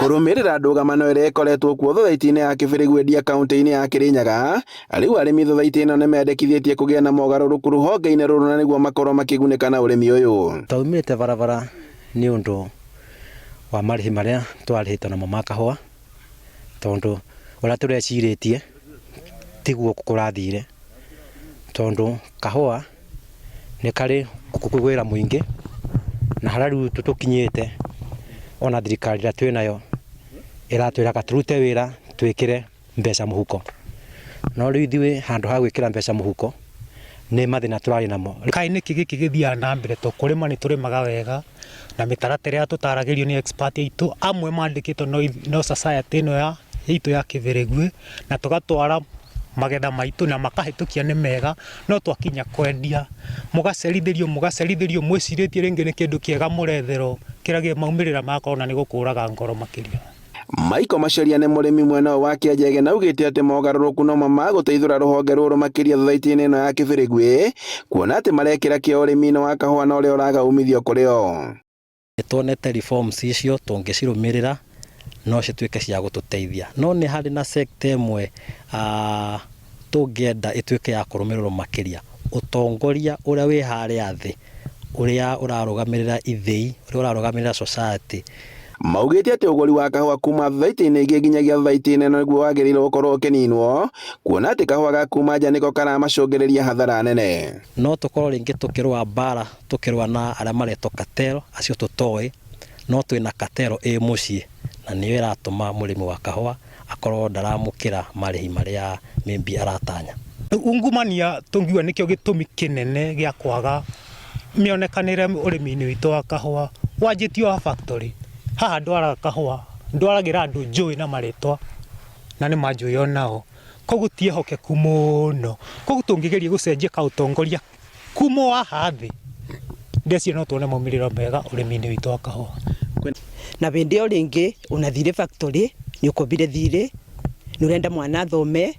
Kũrũmĩrĩra ndũgamano ĩrĩa ĩkoretwo kuo thothaitĩ-inĩ ya Kĩbĩrĩgu kaunti-inĩ ya Kĩrĩnyaga, rĩu arĩmi thothaitĩ ĩno nĩmendekithĩtie kũgĩa na mogarũrũku rũhonge-inĩ rũrũ na nĩguo makorwo makĩgunĩka na ũrĩmi ũyũ. Twaumĩte barabara nĩ ũndũ wa marĩhi marĩa twarĩhĩtwo namo ma kahũa, tondũ ũrĩa tũrecirĩtie tiguo kũrathire, tondũ kahũa nĩ karĩ wĩra mũingĩ na harĩa rĩu tũkinyĩte ona thirikari ĩrĩa twĩnayo ĩratwĩraga tũrute wĩra twĩkĩre mbeca mũhuko, no rĩu ithuĩ handũ ha gwĩkĩra mbeca mũhuko nĩ mathĩna tũrarĩ namo. Kaĩ nĩkĩ gĩkĩ gĩthiaga na mbere? To kũrĩma nĩ tũrĩmaga wega na mĩtaratara ĩrĩa tũtaragĩrio nĩ expert aitũ amwe mandĩkĩtwo no society ĩno ya itũ ya Kĩbĩrĩguĩ, na tũgatwara magetha maitũ na makahĩtũkia nĩ mega, no twakinya kwendia mũgacerithĩrio mũgacerithĩrio mwĩcirĩtie rĩngĩ nĩ kĩndũ kĩega mũretherwo, kĩrĩa maumĩrĩra magakorwo na nĩ gũkũraga ngoro makĩria. Michael Macharia nĩ mũrĩmi mwena ũyũ wa Kĩanjege na augĩte atĩ mogarũrũku nomo magũteithũra rũhonge rũrũ makĩria thothaitĩ-inĩ ĩno ya Kĩbĩrĩguĩ, kuona atĩ marekĩra kĩo ũrĩmi-inĩ wa kahũa na ũrĩa ũraga umithio kũrĩ o. Nĩ tuonete reforms icio tũngĩcirũmĩrĩra no cituĩke cia gũtũteithia, no nĩ harĩ na sector ĩmwe tũngĩenda ĩtuĩke ya kũrũmĩrĩrwo makĩria, ũtongoria ũrĩa wĩ harĩa thĩ, ũrĩa ũrarũgamĩrĩra ithĩi, ũrĩa ũrarũgamĩrĩra society. Maugĩte atĩ ũgũri wa kahũa kuma thothaitĩ-inĩ ingĩ nginyagia thothaitĩ-inĩ ĩno nĩguo wagĩrĩirwo gũkorwo ũkĩninwo, kuona atĩ kahũa ga kuma nja nĩko karamacũngĩrĩria hathara nene. No tũkorwo rĩngĩ tũkĩrũa mbara, tũkĩrũa na arĩa maretwo cartel, acio tũtoĩ, no twĩna cartel ĩ mũciĩ na nĩyo ĩratũma mũrĩmi wa kahũa akorwo ndaramũkĩra marĩhi marĩa maybe aratanya. Ungumania tũngiuga nĩkĩo gĩtũmi kĩnene gĩa kwaga mĩonekanĩre ũrĩmi-inĩ witũ wa kahũa. Wanjĩtio wa factory haha ndwaraga kahũa, ndwaragĩra andũ njũĩ na marĩtwa na nĩ manjũĩ onao, koguo ti ehokeku mũno, koguo tũngĩgeria gũcenjia kaũtongoria kuma o haha thĩ, ndeciria no tuone maumĩrĩro mega ũrĩmi-inĩ witũ wa kahũa. Na hĩndĩ ĩyo rĩngĩ una thirĩ factory nĩ ũkombire thirĩ, nĩ ũrenda mwana athome,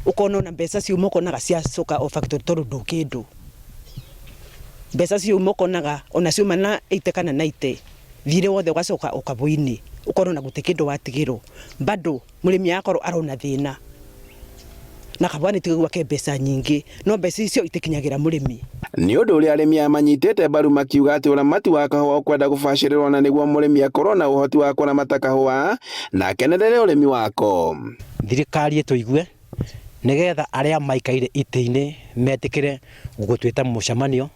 ũkona ona mbeca ciuma ũkonaga ciacoka o factory tondũ ndũ kĩndũ. Mbeca ciuma ũkonaga ona ciuma na 80 kana 90, thirĩ wothe ũgacoka o kabũi-inĩ, ũkona ona gũtirĩ kĩndũ watigĩrwo. Bado mũrĩmi agakorwo arona thĩna, na kahũa nĩ tũigua ke mbeca nyingĩ, no mbeca icio itikinyagĩra mũrĩmi. Nĩ ũndũ ũrĩa arĩmi aya manyitĩte mbaru makiuga atĩ ũramati wa kahũa ũkwenda gũbacĩrĩrwo na nĩguo mũrĩmi akorwo na ũhoti wa kũramata kahũa na akenerere ũrĩmi wako. Thirikari ĩtũigue nĩgetha arĩa maikaire itĩ-inĩ metĩkĩre gũtwĩta mũcemanio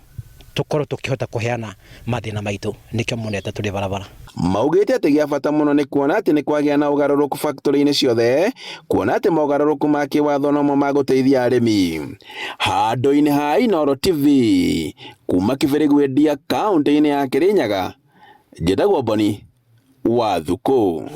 tũkorwo tũkĩhota kũheana mathĩna maitũ, nĩkĩo monete tũrĩ barabara. Maugĩte atĩ gĩa bata mũno nĩ kuona atĩ nĩ kwagĩa na ũgarũrũku factory-inĩ ciothe, kuona atĩ mogarũrũku ma kĩwatho nomo magũteithia arĩmi. Handũ-inĩ ha Inooro TV, kuma Kĩbĩrĩgu kaunti-inĩ ya Kĩrĩnyaga, njĩtagwo Boni wa Thukũ.